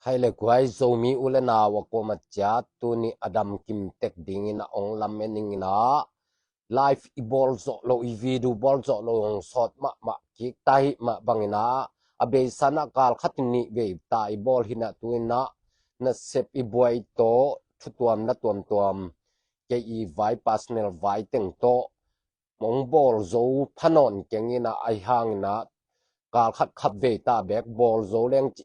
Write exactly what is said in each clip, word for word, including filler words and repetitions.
Hai le guai, Zomi u le nau a kuamah ciat tuni a dam kim tek dingin a ong lamen ing ina, live i bawl zawh lo, i video bawl zawh lo hong sawt mahmah kik ta hi mah bangin a, a beisa na kal khat in nih vei ta i bawl hi na, tu ina nasep i buai tawh thutuam na tuamtuam, kei i vai, personal vai teng tawh hong bawl zo pha nawn keng ina, ahi hangin a kal khat khat vei ta bek bawl zo leng ci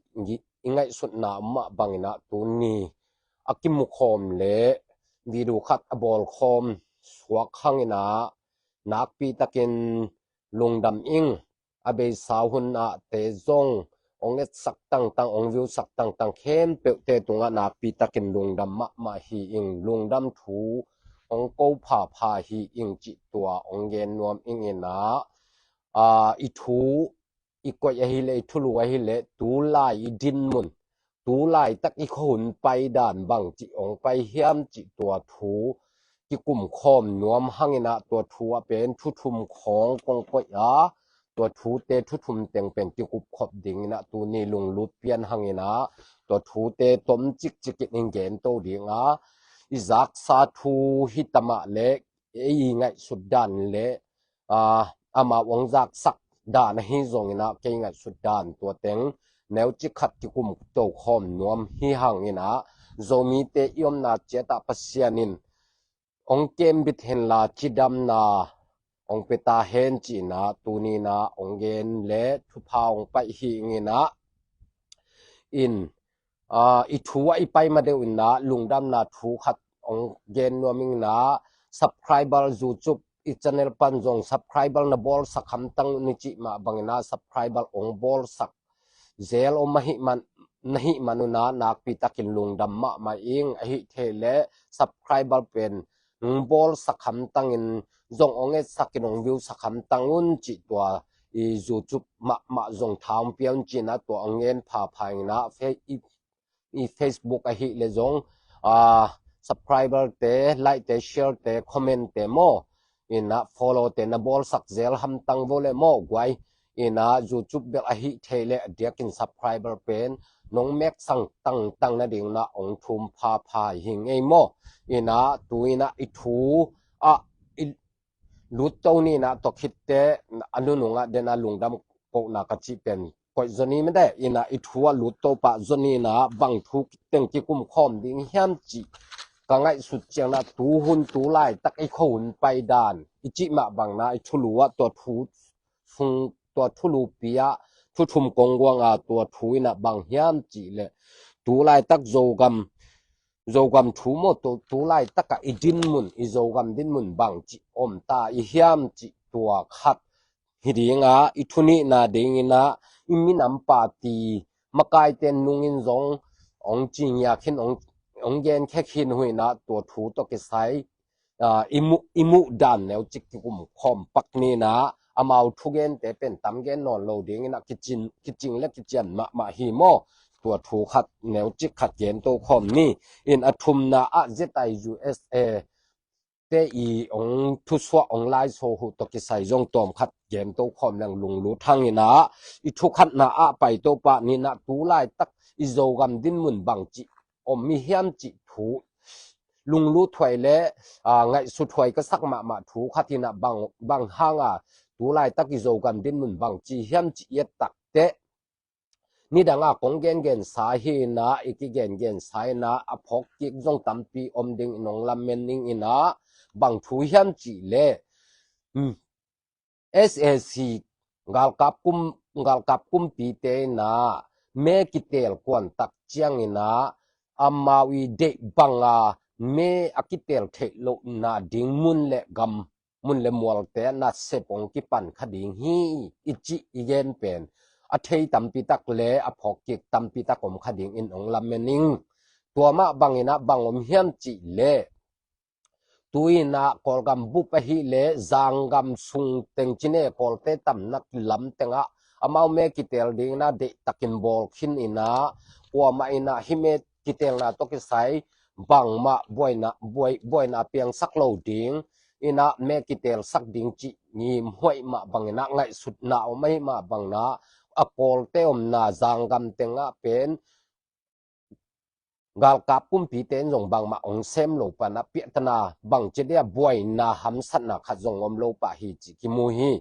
i ngaihsutna om mah bangin a, tuni a kimu khawm le video khat a bawl khawm suak hangin a, nakpi takin lungdam ing. A beisa hun ah te zong ong etsak tangtang, ong viewsak tangtang khempeuhte tungah nakpi takin lungdam mahmah hi ing. Lungdam thu ong ko phapha hi ing cih tua ong gen nuam ing ina, a, i thu i koih ahileh, i thulu ahileh, tulai i dinmun, tulaitak i khuahun paidan bangci ong pai hiam cih tua thu kikum khawm nuam hangin a, tua thu ah pen thu thum khawng kong koih a, tua thute thu thum teng pen kikup khop dingin a, tuni lunglut pian hangin a, tua thute tom cikcik in ong gen to ding a, i zaksa thu hi ta mah le, ei ngaihsut dan le, a, amau ong zaksak dan ahi zongin a, kei ngaihsut dan tua teng neucik khat kikum to khawm nuam hi hangin a, Zomite i omna ciat ah Pasian in ong kembit hen la, cidamna ong pia ta hen ci ina, tuni ina ong gen le thupha ong paih hi ing ina, in, a, i thu ah i pai ma deuh ina, lungdamna thu khat ong gen nuam ing ina, subscriber, YouTube i channel pan zong subscriber na bawlsak hamtang un i cih mah bangin a, subscriber ong bawlsak zel om ahih man, na hih man un a, nakpi takin lungdam mahmah ing. Ahi thei le subscriber pen ong bawlsak hamtang in, zong ong etsak in, ong viewsak hamtang un cih tua i YouTube mahmah zong tha ong pia un ci ina, tua ong gen phapha ing ina, fe-, i, i Facebook ahileh zong, a, subscriber te, like te, share te, comment te maw, ina follow te na bawlsak zel hamtang vo le maw guai. Ina YouTube bel ahi thei le a diakin subscriber pen nong meksang tangtang nading na ong thum phapha hi ing ei maw. Ina tu ina i thu ah i lut to ni ina, tua khit teh a nunung ah den a lungdam kohna ka cih pen koih zaw ni mede. Ina i thu ah lut to pah zaw ni ina, bang thu teng kikum khawm ding hiam cih ka ngaihsut ciang ina, tuhun tulaitak i khuahun paidan i cih mah bang ina, i thulu ah tua thu sung, tua thulupi ah thu thum kong guang a, tua thu ina bang hiam cih le, tulaitak Zogam, Zogam thu maw, tu, tulaitak ah i dinmun, i Zogam dinmun bangci om ta i hiam cih tua khat hi ding a, i thu nihna dingin a, i minam party makaite nungin zong ong ci ngiak hin, ong, ong gen khek hin uh ina, tua thu tawh kisai, a, i muh, i muh dan neucik kikum khawm pak ni ina, amau thugente pen tam gen nawn lo dingin a, kicing, kicing le kician mahmah hi maw. Tua thu khat neucik khat gen to khawm ni. In a thumna ah Z I U S A te i ong thusuah, ong laiso uh tawh kisai zong tawm khat gen to khawm leng lunglut hang ina, i thu khatna ah pai to pah ni ina, tulaitak i Zogam dinmun bangci om i hiam cih thu lunglut huai le, a, ngaihsut huai ka sak mahmah thu khat ina, bang, bang hang a tulaitak i Zogam dinmun bangci hiam cih i et tak teh, nidang a kong gengen sa hi ina, i kigengen sa ina, a phawk kik zong tampi om dingin ong lamen ing ina, bang thu hiam cih le, hmm, S A C galkap kum, galkap kumpite ina me kitel kuan tak ciang ina, amau i deih bang a me a kitel theih lohna ding mun le gam, mun le mualte ah nasep ong kipan kha ding hi, i cih i gen pen a thei tampi tak le a phawk kik tampi tak om kha dingin ong lamen ing. Tua mah bangin a bang om hiam cih le, tu ina Kawlgam bup ahileh zanggam sung teng cine Kawlte tamna lam tengah amau me kitel dingin a deihtakin bawl khin ina, kuamah ina hih me kitelna tawh kisai bangmah buaina, buai, buaina piangsak lo ding ina me kitelsak ding cih ngim huai mah bangin a, ngaihsutna om ahih mah bangin a, a Kawlte omna zanggam tengah pen galkap kumpite in zong bangmah hong sem lo pan a piahtana bangci dia buaina hamsatna khat zong om lo pah hi cih kimu hi.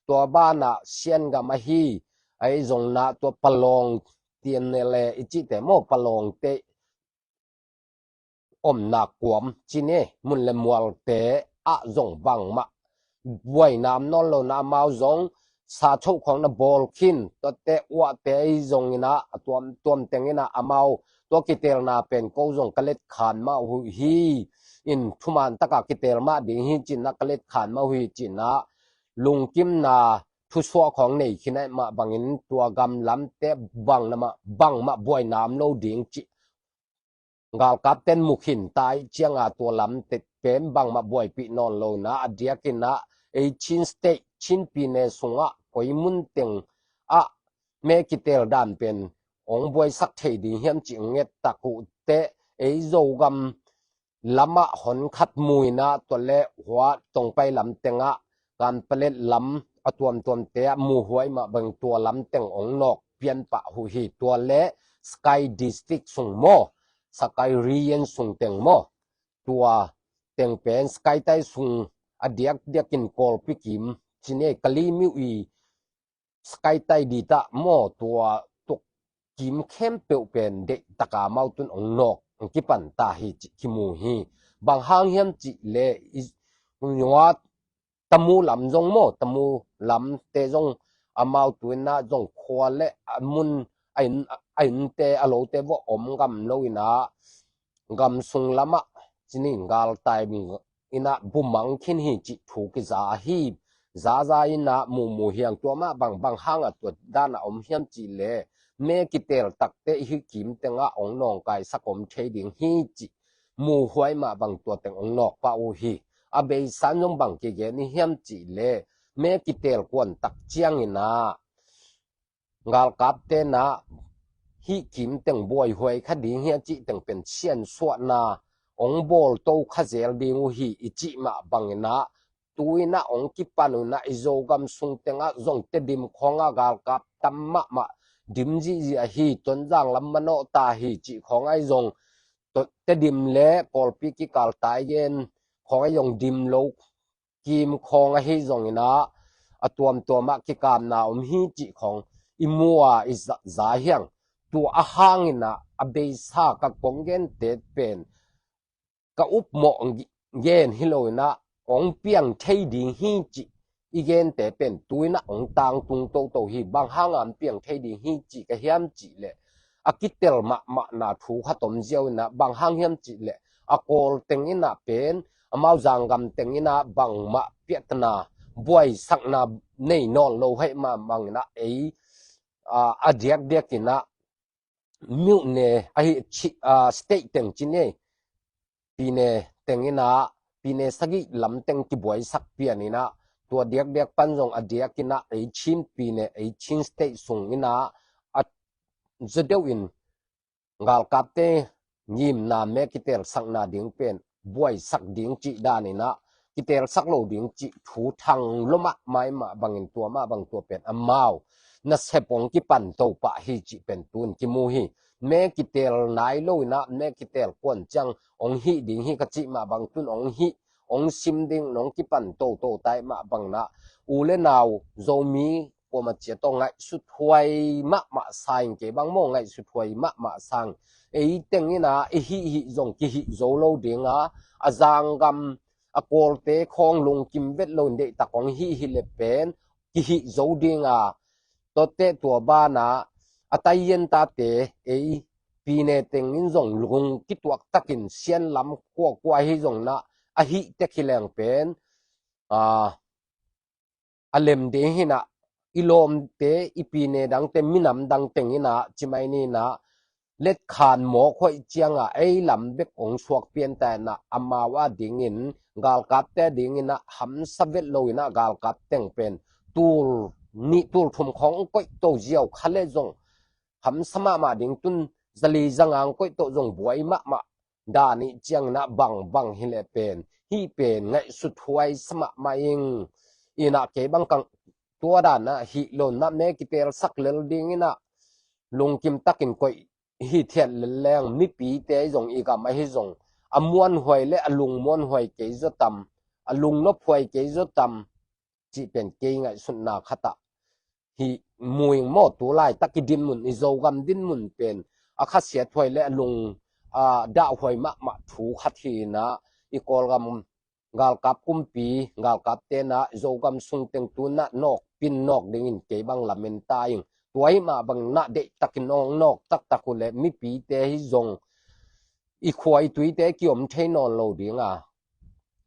Tua banah Siangam ahi, ahi zongna tua Palawng T N L A i cihte maw, Palawngte omna kuam cine mun le mualte ah zong bangmah buaina om nawn lo in ah amau zong sa choh khawng na bawl khin, tuate uahte ahi zongin ah a tuamtuam tengin ah amau tua kitelna pen ko zong ka letkhan mah uh hi, in thuman taka kitel mah ding hi cin ah ka letkhan mah uh hi cin ah lungkimna thusuah khawng nei khin ahih mah bangin tua gam lamte bangmah, bangmah buaina om lo ding cih galkapten mu khin ta ahih cianga tua lamte pen bangmah buaipih nawn lo in ah a diakin ah ei Chin State, Chin Pyine sungah koi mun teng ah me kitel dan pen hong buaisak thei ding hiam cih hong et tak uh teh ei Zogam lamah hon khat mu in ah tua le hua Tongpai lam tengah Kanpalet lam a tuamtuamte ah muhuai mah bang tua lam teng hong nawk pian pah uh hi. Tua le Sagaing District sung maw, Sagaing Region sung teng maw, tua teng pen Sagaing Tai sung a diakdiakin Kawlpi kim cine Kalaymyo i Sagaing Tai District maw, tua tuk kim khempeuh pen deihtaka amau tun hong nawk hong kipan ta hi cih kimu hi. Bang hang hiam cih le i nua Tamu lam zong maw, Tamu lamte zong amau tuin ah zong khua le a mun a inn, a innte a lote vawh om ngam lo in ah gam sung lamah cinin galtai in ah bumang khin hi cih thu kiza ahi. Zaza in ah mumu hiang tua mah bang, bang hang a tua dan a om hiam cih le me kitel takte i hih kim tengah hong nawngkaisak om thei ding hi cih muhuai mah bang tua teng hong nawk pah uh hi. A beisa in zong bang kigen i hiam cih le me kitel kuan tak ciangin ah galkapte in ah hih kim teng buaihuai kha ding hi a cih teng pen siansuahna hong bawl to kha zel ding uh hi i cih mah bangin ah tu in ah hong kipan uh in ah i Zogam sung tengah zong Tedim khawngah galkap tam mahmah dim zihzih ahi, Tonzang lam manawh ta hi cih khawng ahi zong Tedim le Kawlpi kikal tai gen khawng ahi zong dim lo kim khawng ahi zongin ah a tuamtuamah kikamna om hi cih khawng i mu a i za, za hiang. Tua a hangin ah a beisa ka kong gente pen ka upmawh gen hi lo in ah hong piang thei ding hi cih i gente pen tu in ah hong tangtung toto hi. Bang hanga hong piang thei ding hi cih ka hiam cih le a kitel mahmahna thu khat om ziau in ah bang hang hiam cih le a Kawl teng in ah pen amau Zangam teng in ah bangmah piahtana buaisakna nei nawn lo ahih mah bangin ah ei a diakdiakin ah myone ahi state teng cine pyine teng in ah pyine sagih lam teng kibuaisak pian in ah tua diakdiak pan zong a diakin ah ei Chin pyine ei Chin state sung in ah a za deuh in galkapte ngimna me kitelsakna ding pen buaisak ding cih dan in ah kitelsak lo ding cih thu thang lo mahmah bangin tua mah bang tua pen amau nasep hong kipan to pah hi cih pen tun kimu hi. Me kitel nai lo in ah me kitel kuan ciang hong hih ding hi ka cih mah bang tun hong hih hong sim ding hong kipan toto tai mah bang in ah u le nau Zomi kuama cia tawh ngaihsut huai mahmah sa ing, kei bang maw ngaihsut huai mahmah sa ing. Ei teng in ah i hih hih zong kihih zo lo ding a, a Zangam a Kawlte khawng lungkim vet lo in deihtak hong hih hi le pen kihih zo ding a, tuate tua banah a taiyen tate ei pyine teng in zong lung kituak takin sian lam kuakua hi zong in ah a hih tek hi leng pen a a lem ding hi in ah i lawmte i pyine dangte minam dang teng in ah ci mai ni in ah letkhan mawk hoih cianga ei lam bek hong suak pian ta in ah amau a dingin galkapte dingin ah hamsa vet lo in ah galkap teng pen tul nih tul thum khawng koih to ziau kha le zong hamsa mahmah ding tun zali zanga hong koih to zong buai mahmah dan ih ciangin ah bangbang hi le pen hih pen ngaihsut huai sa mahmah ing. In ah kei bang kang tua dan ah hih lo in ah me kitelsak lel ding in ah lungkim takin koih hi thiat leleng mipite zong i gam ahi zong a muanhuai le a lung muanhuai kei zaw tam, a lung nophuai kei zaw tam, cih pen kei ngaihsutna khatah hi muing maw. Tulaitak i dinmun, i Zogam dinmun pen a khasiathuai le a lung a dahhuai mahmah thu khat hi inah, i Kawlgam galkap kumpi, galkap tenah Zogam sung teng tunah nawk pin nawk dingin kei bang lamen ta ing. Tua hi mah bang inah deihtakin nawk nawk taktak uh le mipite hi zong i khua i tuite kiom thei nawn lo ding a,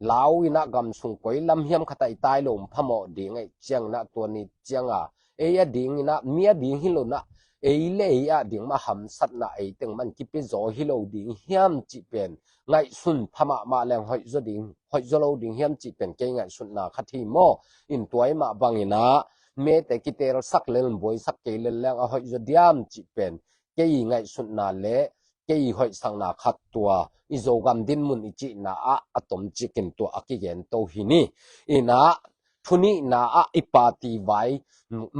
lau inah gam sung koi lam hiam khatah i tai lo phamawh ding aih ciang inah tua ni ciang a ei a ding inah mi a ding hi lo inah ei le ei a ding mah hamsatna ei teng man kipia zaw hi lo ding hiam cih pen ngaihsun pha mahmah leng hoih zaw ding, hoih zaw lo ding hiam cih pen kei ngaihsutna khat hi maw. In tua hi mah bang inah mete kitelsak lel buaisak kei lel leng a hoih zaw diam cih pen kei ngaihsutna le kei hoihsakna khat tua i Zogam dinmun i cihna ah a tomcikin tua a kigen to hi ni. Inah thunihna ah i party vai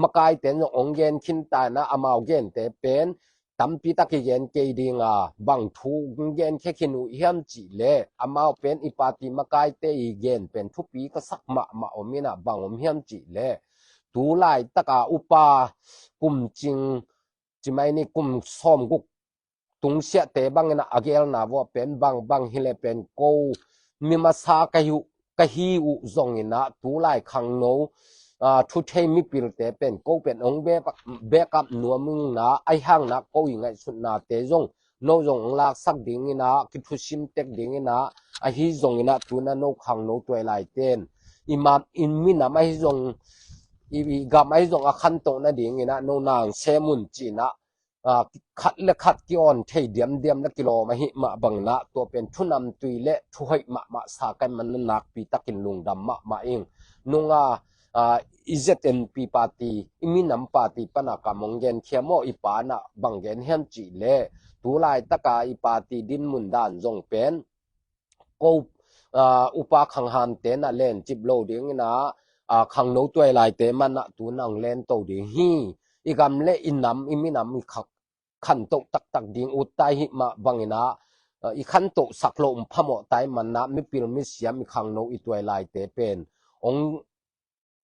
makaite in zong ong gen khin ta inah amau gente pen tampi tak i gen kei ding a, bang thu gen khia khin uh hiam cih le amau pen i party makaite i gen pen thupi ka sak mahmah om inah bang om hiam cih le tulaitak a upa kum cing, ci mai ni, kum sawmguk tungsiahte bang inah a gelna vua pen bang bang hi le pen ko mi masa ka hi uh, ka hi uh zong inah tulai khangno a, thuthei mipilte pen ko pen ong be, backup nuam ing inah, ahi hang inah ko i ngaihsutnate zong no zong ong laksak ding inah, kithusim tek ding inah, ahi zong inah tuna no khangno tuailaite in i ma, i minam ahi zong, i, i gam ahi zong a khantoh nading inah no nang sem un ci inah a, khat le khat ki-awn thei diamdiam na kilawm ahi mah bang inah tua pen thunamtui le thuhoih mahmah sa ka hih man inah nakpi takin lungdam mahmah ing. Nunga a, i Z N P party, i minam party pan a ka mong gen khia maw, i pa inah bang gen hiam cih le tulaitak a i party dinmun dan zong pen ko a, upa khanghamte inah lencip lo ding inah a, khangno tuailaite man inah tu nang lento ding hi. I gam le i nam, i minam i khak khantoh taktak ding ut tai hi mah bang inah a, i khantohsak loh phamawh tai man inah mipil misiam i khangno i tuailaite pen ong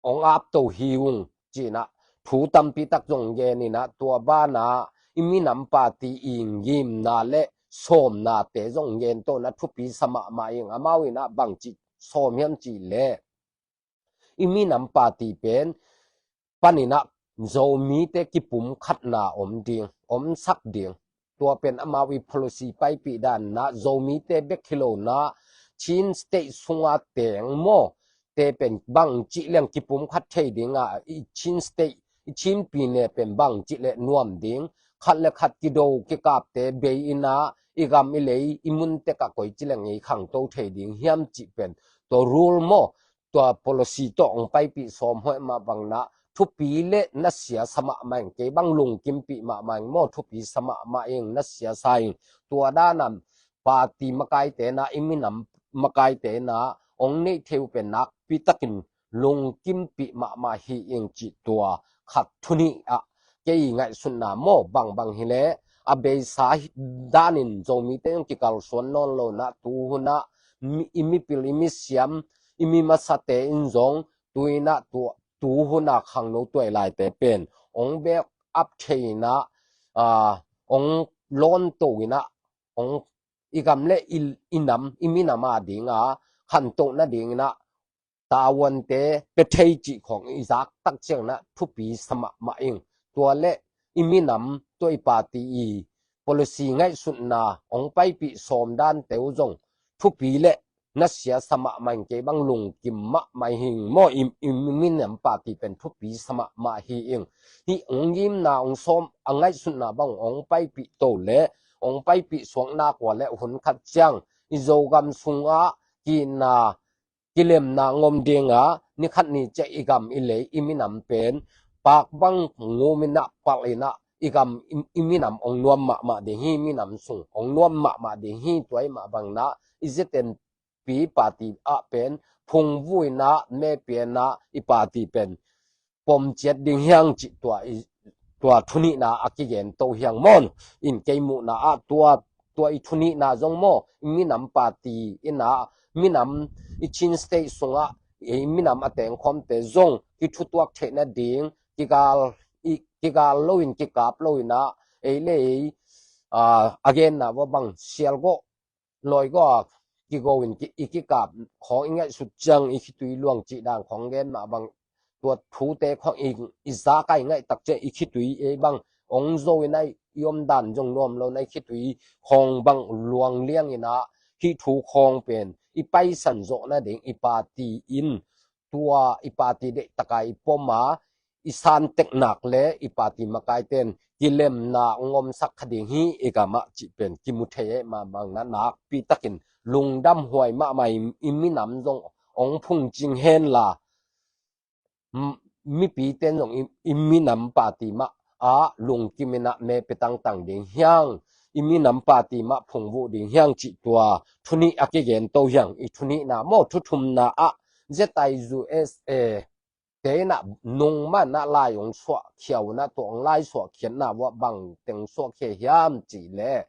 ong apto hi ung ci inah thu tampi tak zong gen inah tua banah i minam party i ngimna le sawmnate zong gen to inah thupi sa mahmah ing. Amau inah bang cih sawm hiam cih le i minam party pen pan inah Zomite kipumkhatna om ding, omsak ding. Tua pen amau i policy paipih dan inah Zomite bek hi lo inah Chin State sunga teng maw te pen bang cih leng kipumkhat thei ding a, i Chin State, i Chin pyine pen bang cih le nuam ding, khat le khat kido kikapte bei inah i gam i lei i mun tek ah koi ci leng i khangto thei ding hiam cih pen tua rule maw, tua policy tawh ong paipih sawm hoih mah bang inah thupi le nasia sa mahmah ing. Kei bang lungkimpih mahmah ing maw, thupi sa mahmah ing, nasia sa ing. Tua dan a party makaite inah, i minam makaite inah ong neih thei uh pen nakpi takin lungkimpih mahmah hi ing cih tua khat thu nih ah kei ngaihsutna maw, bang bang hi le a beisa danin Zomite zong kikalsuan nawn lo inah tu hun ah mi, i mipil i misiam i mi masate in zong tu inah tu, tu hun a khangno tuailaite pen ong backup thei inah a, ong lawnto inah ong i gam le i, i nam, i minam a ding a khantoh nading inah tavuante pia thei cih khawng i zak tak ciang inah thupi sa mahmah ing. Tua le i minam, tua i party i policy ngaihsutna ong paipih sawm dante uh zong thupi le nasia sa mahmah ing. Kei bang lungkim mahmah hi ing maw, i, i minam party pen thupi sa mahmah hi ing. Hih ong ngimna, ong sawm a ngaihsutna bang ong paipih to le ong paipih suak nak ua le hun khat ciang i Zogam sungah kihna kilemna ngom ding a, ni khat ni ciah i gam i lei i minam pen pak bang ngum inah palh inah i gam i, i minam ong nuam mahmah ding hi, minam sung ong nuam mahmah ding hi. Tua hi mah bang inah i Z N P party ah pen phungvuh inah, mepia inah i party pen pom ciat ding hi hang cih tua i tua thunihna a kigen to hiang maw. In kei muhna ah tua, tua i thunihna zong maw, i minam party in ah, minam i Chin State sungah ei minam a tengkhawmte zong kithutuak theih nading, kigal, i, kigal loin kikap loin ah, ei le ei, aa, a genna va bang sial gawh, lawi gawh a kigo in ki, i kikap khawng i ngaihsut ciang i khitui luang cih dan khawng gen mah bang, tua thute khawng i, i zak a i ngaih tak ciang i khitui ei bang ong zo in ah i om dan zong nuam lo na i khitui khawng bang luang liang in ah, hih thu khawng pen i paisan zawh nading i party in, tua i party deih taka i pom a, i san teknak le i party makaite'n kilemna ong omsak kha ding hi i gam ah cih pen kimu thei ei mah bang na nakpi takin lungdam huai mahmah i, i minam zong ong phungcing hen la, m-, mipite'n zong i, i minam party mah ah lungkim in ah me pe tangtang ding hiang, i minam party mah phungvuh ding hiang cih tua thunih a kigen to hiang. I thunihna maw, thuthumna ah Z I U S A te in ah nung mah in ah lai ong suahkhia uh in ah, tua ong lai suahkhiatna uh ah bang teng suahkhia hiam cih leh,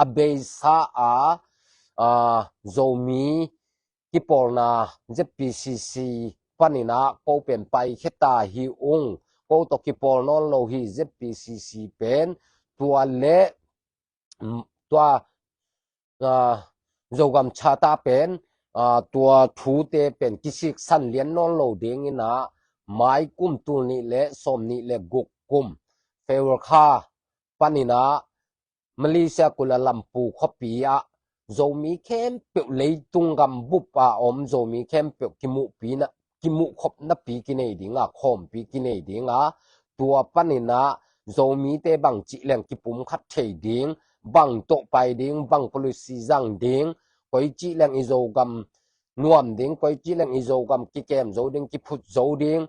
a beisa a, aa, Zomi kipawlna Z P C C panin ah ko pen paikhia ta hi ung, ko tawh kipawl nawn lo hi Z P C C pen, tua le, mm, tua, aa, Zogam Charter pen, aa, tua thute pen kisiksan lian nawn lo ding in ah, mai kum tul nih le sawm nih le guk kum February kha panin ah Malaysia Kuala Lumpur khuapi ah Zomi khempeuh, leitung gam bup a om Zomi khempeuh kimuhpi na, kimuhkhop napi kinei ding a, khawmpi kinei ding a, tua panin ah Zomite bang cih leng kipumkhat thei ding, bang tawh pai ding, bang policy zang ding, koi cih leng i Zogam nuam ding, koi cih leng i Zogam kikem zo ding, kiphut zo ding,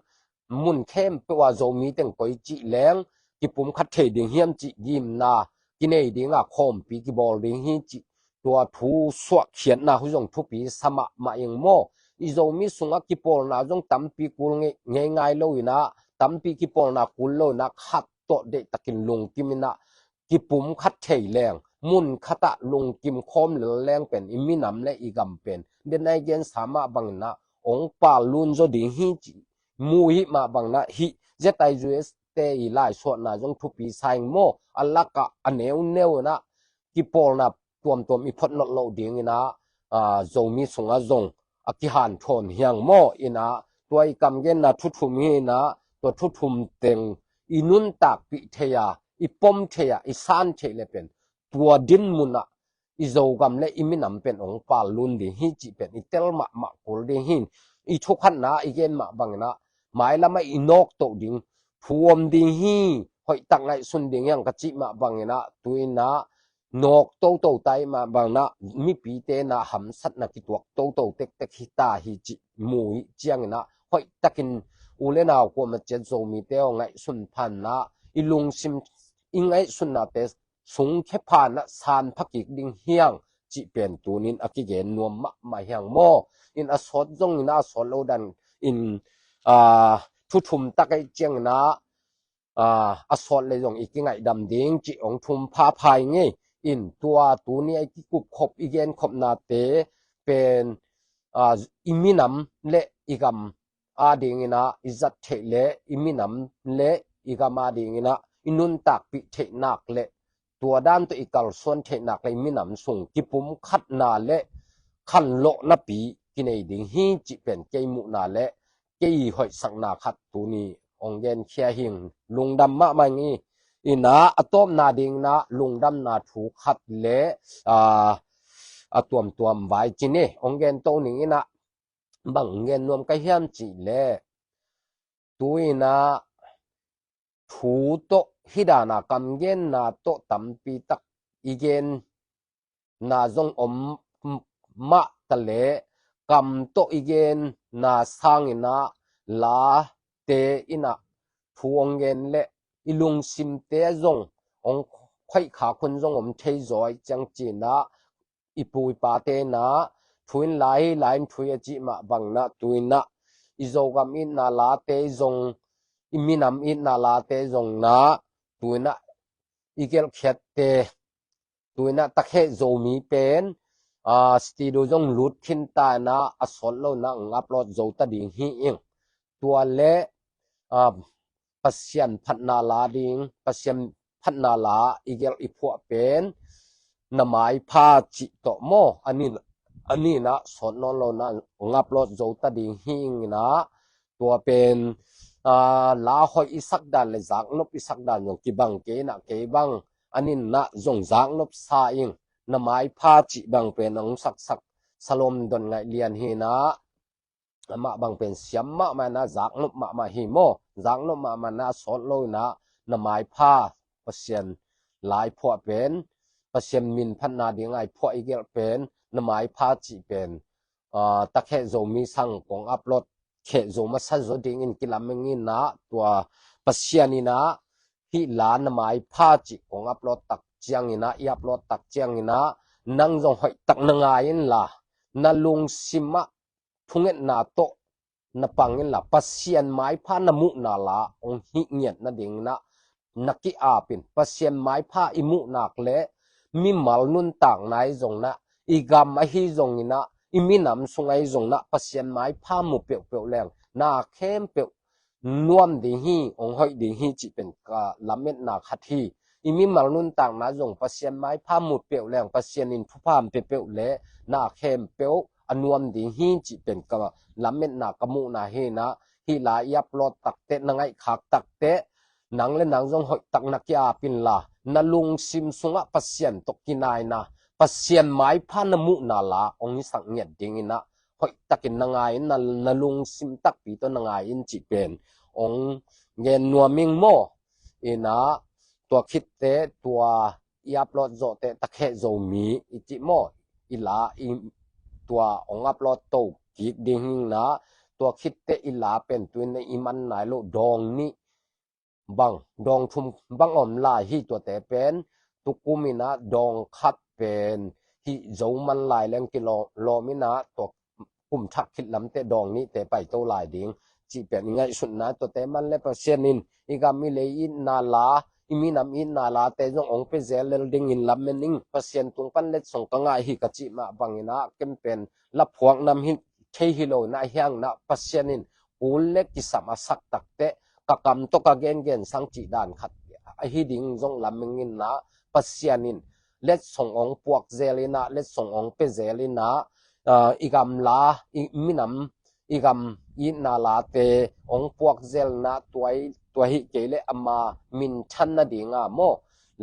mun khempeuh ah Zomi teng koi cih leng kipumkhat thei ding hiam cih gimna kinei ding a, khawmpi kibawl ding hi cih tua thu suahkhiatna uh zong thupi sa mahmah ing maw. I Zomi sungah kipawlna zong tampi kul ngei, ngei ngai lo in ah, tampi kipawlna kul lo in ah, khat tawh deih takin lungkim in ah, kipumkhat thei leng, mun khat ah lungkim khawm lel leng pen i minam le i gam pen, den a i gensa mah bang in ah ong pal lun zaw ding hi cih mu hi mah bang in ah, hih Z I U S te i laisuahna zong thupi sa ing maw. A lak ah a neuneu in ah kipawlna tuamtuam i phot nawn loh ding in ah, aa, Zomi sungah zong a kihanthawn hiang maw. In ah tua i kamgenna thuthum hi in ah, tua thuthum teng i nuntakpih thei a, i pom thei a, i san theih le pen, tua dinmun ah i Zogam le i minam pen ong pal lun ding hi cih pen i tel mahmah kul ding hi. I thukhatna ah i gen mah bang in ah, mailam ah i nawktoh ding thu om ding hi, hoihtak ngaihsun ding hiang ka cih mah bang in ah, tu in ah nawk toto ta i mah bang in ah, mipite in ah hamsatna kituak toto tektek hi ta hi cih mu hi ciang in ah, hoihtakin u le nau kuamah ciat Zomite aw, ngaihsun phan in ah, i lungsim, i ngaihsunnate sungkhia phan in ah san pha kik ding hiang cih pen tunin a kigen nuam mahmah hiang maw. In a sawt zong in ah, a sawt lo dan in, aa, thuthum tak ei ciang in ah, aa, a sawt le zong i kingaihdam ding cih ong thum phapha ing ei. In tua tuni a i kikupkhop, i genkhopnate pen, aa, i minam le i gam ading in ah i zat theih le, i minam le i gam ading in ah i nuntakpih theihnak le, tua dan tawh i kalsuan theihnak le, i minam sung kipumkhatna le khanlawhnapi kinei ding hi cih pen kei muhna le kei hoihsakna khat tuni ong genkhia hing. Lungdam mahmah ing. In ah a tawpna ding in ah lungdamna thu khat le, aa, a tuamtuam vai ci ni ong gen to ning in ah, bang gen nuam ka hiam cih leh, tu in ah thu tawh hih dan a kamgenna tawh tampi tak i genna zong om mah ta le, kam tawh i genna sang in ah late in ah thu ong gen le, i lungsimte zong ong khoih khak hun zong om thei zaw i ciang ci in ah, i pu i pate in ah thu in lai hi, lai in thu hi a cih mah bang in ah, tu in ah i Zogam itna late zong, i minam itna late zong in ah tu-in ah i gelhkhiatte, tu-in ah Takheh Zomi pen, a, studio zong lut khin ta in ah, a sawt lo in ah hong upload zo ta ding hi ing. Tua le, a, Pasian phatna la ding, Pasian phatna la i gelh i phuah pen, Na Maipha cih tawh maw, a nih, a nih in ah sawt nawn lo in ah hong upload zo ta ding hi ing in ah, tua pen, a, la hoih i sak dan le zaknop i sak dan zong kibang kei in ah, kei bang a nih in ah zong zaknop sa ing. Na Maipha cih bang pen hong saksak Salom Don Ngaih Lian hi in ah, amah bang pen siam mahmah in ah, zaknop mahmah hi maw. Zaknop mahmah in ah, a sawt lo in ah, Na Maipha, Pasian la i phuah pen, Pasian min phatna ding a i phuah i gelh pen, Na Maipha cih pen, a, Takheh Zomi sang kong upload kheh zo masa zaw dingin kilamen in ah, tua Pasian in ah hih la Na Maipha cih kong upload tak ciangin ah, i upload tak ciangin ah, nang zong hoih tak na ngai inla, na lungsim ah thungetna tawh na pang inla, Pasian maipha na muhna la hong hih ngiat nading in ah na ki-ap in. Pasian maipha i muh nak le mimal nuntakna i zong in ah, i gam ahi zong in ah, i minam sung ahi zong in ah, Pasian maipha mu peuhpeuh leng na khempeuh nuam ding hi, hong hoih ding hi cih pen ka lametna khat hi. I mimal nuntakna zong Pasian maipha mu peuh leng, Pasian in thupha hong pia peuh le na khempeuh a nuam ding hi cih pen ka lametna, ka muhna hi in ah, hih la i upload tak teh, na ngaihkhak tak teh, nang le nang zong hoih tak na ki-ap inla, na lungsim sungah Pasian tawh kinai in ah, Pasian maipha na muhna la hong hisak ngiat ding in ah, hoih takin na ngai in, na, na lungsim takpi tawh na ngai in cih pen hong gen nuam ing maw. In ah, tua khit teh, tua i upload zawh teh, Takheh Zomi i cih maw, i la i, tua hong upload to kik ding hi in ah, tua khit teh i la pen tu-in ah i man nai loh dawng nih bang, dawng thum bang om lai hi. Tuate pen tukum in ah dawng khat pen hih zo man lai leng kilawm in ah, tua kum thak khit lam teh dawng nihte paito lai ding cih pen i ngaihsutna. Tuate man le Pasian in i gam i lei itna la, i minam itna late zong hong pia zel lel dingin lamen ing. Pasian tung pan letsong ka ngah hi ka cih mah bang in ah, ken pen laphuak nam hi thei hi lo in ah, hiang in ah Pasian in kul le kisam a sak tak teh, ka kam tawh ka gengen sang cih dan khat ahi ding zong lamen in ah, Pasian in letsong hong puak zel in ah, letsong hong pia zel in ah, ah, i gam la, i minam, i gam itna late hong puak zel in ah, tua hi, tua hi kei le ama minthan nading a maw,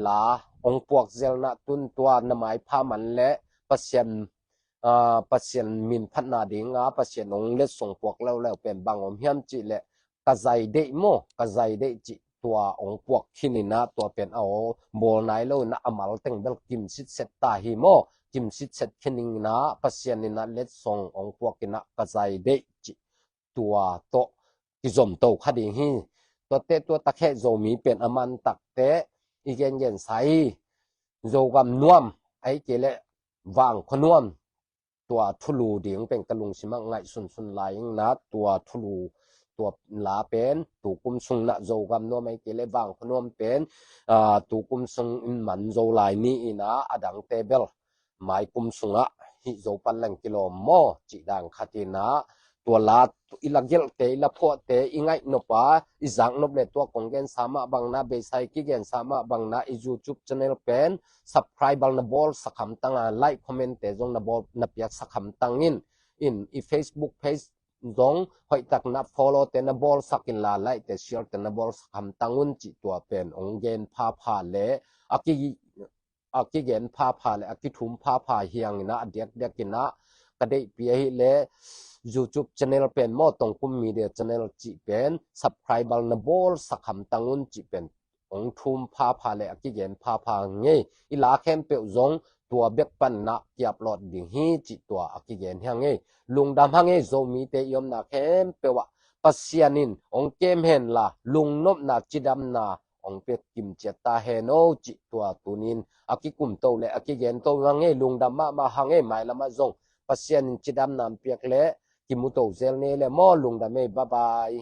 la hong puak zel in ah, tu-in tua Na Maipha man le Pasian, ah, Pasian min phatna ding a Pasian hong letsong puak leuleu pen bang om hiam cih leh, Ka Zai Deih maw, Ka Zai Deih cih tua hong puak khin in ah, tua pen a aw bawl nai lo in ah, a mal teng bel kim sitset ta hi maw. Kim sitset khin in ah, Pasian in ah letsong hong puak in ah, Ka Zai Deih cih tua tawh kizom to kha ding hi. Tua teh tua Takheh Zomi pen a man tak teh i gengen sa hi. Zogam nuam, ahih kei leh Vangkhua nuam, tua thulu ding pen ka lungsim ah ngaihsunsun lai ing in ah, tua thulu, tua la pen tukum sung in ah, Zogam nuam ahih kei leh Vangkhua nuam pen, ah, tukum sung in man zo lai ni in ah, a dangte bel maikum sungah hih zo pan leng kilawm maw cih dan khat in ah, tua la i la gelhte, i la phuahte, i ngaihnop a, i zaknop le tua kong gensa mah bang in ah, beisa i kigensa mah bang in ah, i YouTube channel pen subscribe bel na bawlsak hamtang a, like, comment te zong na bawl, na piaksak hamtang in, in i Facebook page zong hoih tak in ah follow te na bawlsak inla, like te, share te na bawlsak hamtang un cih tua pen hong gen phapha le, a ki, a kigen phapha le a kithum phapha hi hang in ah, a diakdiak in ah ka deihpih ahih leh YouTube channel pen maw, Tongkum Media Channel cih pen subscribe bel na bawlsak hamtang un cih pen hong thum phapha le a kigen phapha hi ing ei. I la khempeuh zong tua bek pan in ah ki-upload ding hi cih tua a kigen hi ing ei. Lungdam hi ing ei, Zomite i omna khempeuh ah Pasian in hong kem henla, lungnopna, cidamna hong pia kimciat ta hen aw cih tua tuni-in a kikum to le a kigen to hi ing ei. Lungdam mahmah hi ing ei. Mailam ah zong Pasian in cidamna hong piak le kimu to zel ni le maw. Lungdam ei, bye bye.